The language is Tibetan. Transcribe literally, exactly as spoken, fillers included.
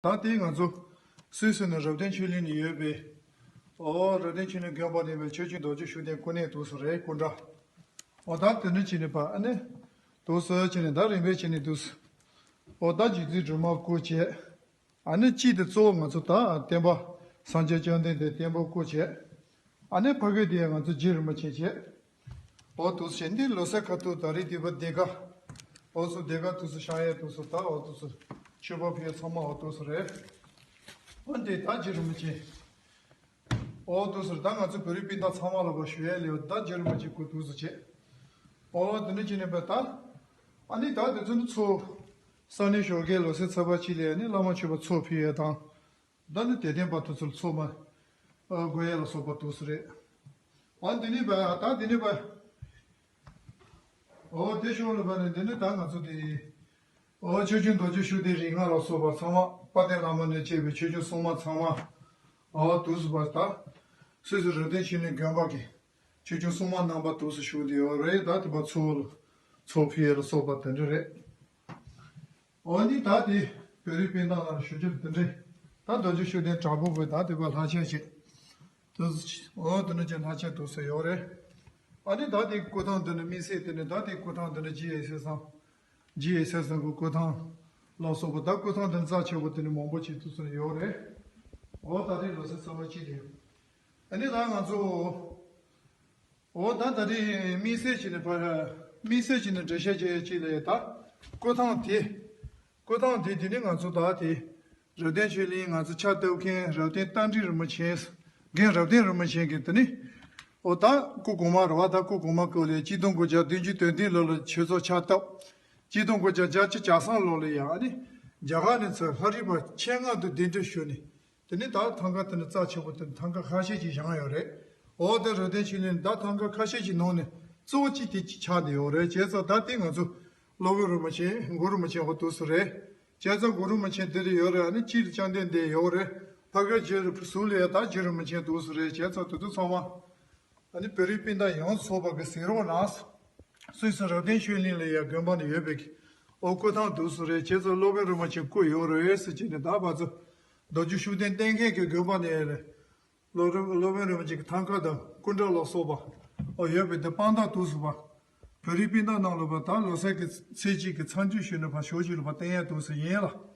ད་དེ་ང་ཚོ་སུད་སི་ནས་རབ་བརྟན་ཆོས་གླིང་ནས་ཡོད་པའི། ཨོ་རབ་བརྟན་ཆོས་གླིང་དགོན་པ་ནས་ཡོད་པའི་ཆོས་སྐྱོང་རྡོ་རྗེ་ཤུགས་ལྡན་སྐུ་གནས་འདུག་སེ་རེད། སྐུ་འདྲ། ཨོ་ད་དེ་འདྲ་བྱས་ནས་ཕར་ཨ་ནི་འདུག་སེ་བྱས་ནས་ད་རིམ་པས་བྱས་ནས་འདུག་སེ། ཨོ་ད་རྗེ་བཙུན་སྒྲོལ་མ་སྐུ་བྱས། ཨ་ནི་གཅིག་དེ་གཙོ་བོ་ང་ཚོ་ད་བསྟན་པ་སངས་རྒྱས་བཅོམ་ལྡན་འདས་བསྟན་པ་སྐུ་བྱས། ཨ་ནི་ཕ་གི་དེ་ཡང་ང་ཚོ་རྗེ་རིན་པོ་ཆེ་བྱས། ཨོ་འདུག་སེ་བྱས་འདི་ལོ་གསར་ཁ་ཐུག་ད་རེས་འདི་པ་འདི་ག་ཨོ་སུ་འདི་ག་འདུག་སེ་ཤང་ཡས་འདུག་སེ་ད་ཨོ་འདུག་སེ་མཆོད་པ་ཕུལ་ཚང་མ་ཨོ་འདུག་སེ་རེད། ཨོ་འདི་ད་རྗེ་རིན་པོ་ཆེ། ཨོ་འདུག་སེ་ད་ང་ཚོ་བོད་རིགས་སྤུན་ཟླ་ཚང་མ་ལ་བ་ཞུ་ཡས་ལེའོ་ད་རྗེ་རིན་པོ་ཆེ་སྐུ་འདུག་སེ་བྱས། ཨོ་དེ་ནས་ཅི་ནས་པ་ད། ཨ་ནི་ད་དེ་ཚོ་ནི་ཚོ། ས་གནས་ཞོགས་ཀའི་ལོ་གསར་ཚེས་པ་གཅིག་ལ་ཨ་ནི་བླ་མ་མཆོད་པ་ཚོགས་ཕུལ་ཡས་དང་། ད་ནི་དད་ལྡན་པ་དེ་ཚོར་ཚོགས་མ། ཨ་དགོས་ཡས་ལ་སོགས་པ་འདུག་སེ་རེད། ཨ་འདི་ནི་པ་ད་འདི་ནི་པ། ཨོ་དེ་ཞོར་ལ་བ་ནི་འདི་ནི་ད་ང་ཚོ་དེ། ཨོ་ཆོས་སྐྱོང་རྡོ་རྗེ་ཤུགས་ལྡན་རིགས་ལྔ་ལ་སོགས་པ་ཚང་མ་དཔལ་ལྡན་བླ་མ་ནས་བཅས་པའི་ཆོས་སྐྱོང་སྲུང་མ་ཚང་མ། ཨོ་འདུག་སེ་བ་ད། སུད་སི་རབ་བརྟན་ཆོས་གླིང་དགོན་པ་གི། ཆོས་སྐྱོང་སྲུང་མ་རྣམ་པ་འདུག་སེ་བཞུགས་བསྡད་ཡོད་རེད། ད་དེ་བ་ཚོགས་ལ་ཚོགས་ཕུལ་ཡས་ལ་སོགས་པ་དེ་འདྲ་རེད། ཨོ་ནི་ད་དེ་བོད་རིགས་སྤུན་ཟླ་ལ་ཞུ་རྒྱུ་དེ་འདྲ། ད་རྡོ་རྗེ་ཤུགས་ལྡན་དྲག་པོ་བོད་ད་དེ་བ་ལྷ་ཆས་བྱེད། དེ་ཨོ་དེ་འདྲ་ཅན་ལྷ་ཆས་འདུག་སེ་ཡོད་རེད། ཨ་ནི་ད་དེ་སྐུ་ཐང་དེ་ནི་དམིགས་བསལ་དེ་ནི་ད་དེ་སྐུ་ཐང་དེ་ནི་རྗེ་ཡེ་ཤེས་བཟང་། རྗེ་ཡེ་ཤེས་བཟང་གི་སྐུ་ཐང་ལ་སོགས་པ་ད་སྐུ་ཐང་དེ་ནི་རྩ་ཆེ་བོ་དེ་ནི་མང་པོ་ཅིག་འདུག་སེ་ཡོད་རེད། ཨོ་ད་དེ་ལོ་གསར་ཚེས་པ་གཅིག་རེད། ཨ་ནི་ད་ང་ཚོ། ཨོ་ད་ད་རེས་དམིགས་བསལ་བྱས་ནས་ཕར། དམིགས་བསལ་བྱས་ནས་འགྲེལ་བཤད་བྱེད་ཡས་གཅིག་ལ་ཡ་ད། སྐུ་ཐང་དེ། སྐུ་ཐང་དེ་དེ་ནི་ང་ཚོ་ད་དེ། རབ་བརྟན་ཆོས་གླིང་ང་ཚོ་ཕྱག་བཏབ་མཁན་རབ་བརྟན་རྟ་མགྲིན་རིན་པོ་ཆེ། རྒན་རབ་བརྟན་རིན་པོ་ཆེ་གི་དེ་ནི། ཨོ་ད་སྐུ་གོང་མ་རེད་བ། ད་སྐུ་གོང་མ་སྐབས་ལ་ཆིག་སྟོང་དགུ་བརྒྱ་བདུན་ཅུ་དོན་བདུན་ལོ་ལ་ཆོས་ཚོགས་ཕྱག་བཏབ། ཆིག་སྟོང་དགུ་བརྒྱ་བརྒྱད་ཅུ་གྱ་གསུམ་ལོ་ལ་ཡ་ཨ་ནི། རྒྱ་གར་ནས་ཚུར་ལྷ་རིས་པ་ཆེད་མངགས་དུ་གདན་འདྲེན་ཞུས་ནས། དེ་ནས་ད་ཐང་ག་དེ་ནི་རྩ་ཆེ་པོ་དེ་ནི་ཐང་ག་ཁ་ཤས་ཅིག་བཞེངས་ཡོད་རེད། འོ་དེ་རུ་དེ་ཕྱི་ནས་ད་ཐང་ག་ཁ་ཤས་ཅིག་ནང་ནས་གཙོ་བོ་གཅིག་དེ་གཅིག་ཆགས་བསྡད་ཡོད་རེད། བྱས་ཙང་ད་དེ་ང་ཚོ་སློབ་དཔོན་རིན་པོ་ཆེ་གུ་རུ་རིན་པོ་ཆེ་འོ་འདུག་སེ་རེད། བྱས་ཙང་གུ་རུ་རིན་པོ་ཆེ་འདི་རུ་ཡོད་རེད། ཨ་ནི་སྤྱི་ལ་བཅོམ་ལྡན་འདས་ཡོད་རེད། ཕ་གི་རྗེ་རུ་ཟུར་ལ་ཡ་ད་རྗེ་རིན་པོ་ཆེ་འདུག་སེ་རེད། བྱས་ཙང་དེ་ཚོ་ཚང་མ། ཨ་ནི་བོད་རིགས་སྤུན་ཟླ་ཡོངས་སུ་རྫོགས་པ་གི་གཟིགས་རོགས་གནང་། སུད་སི་རབ་བརྟན་ཆོས་གླིང་ལ་ཡ་དགོན་པ་ནས་ཡོད་པའི་གི་ཨོ་སྐུ་ཐང་འདུག་སེ་རེད། བྱས་ཙང་སློབ་དཔོན་རིན་པོ་ཆེ་སྐུ་ཡོད་རེད་ཟེར་གྱི་ནས་ད་བར་དུ་རྡོ་རྗེ་ཤུགས་ལྡན་བསྟེན་མཁན་གྱི་དགོན་པ་ནས་ཡ་ལས་སློབ་རིམ་སློབ་དཔོན་རིན་པོ་ཆེ་གི་ཐང་ག་དང་སྐུ་འདྲ་ལ་སོགས་པ་ཨོ་ཡོད་པའི་དེ་དཔང་རྟགས་འདུག་སེ་བ། བོད་རིགས་སྤུན་ཟླ་རྣམས་ལ་བ་ད་ལོ་གསར་གྱི་ཚེས་གཅིག་གི་མཚམས་གཅོད་ཞུས་ནས་ཕར་ཞོགས་ཞུ་ལ་བ་བསྟན་ཡ་འདུག་སེ་ཡིན་ལ།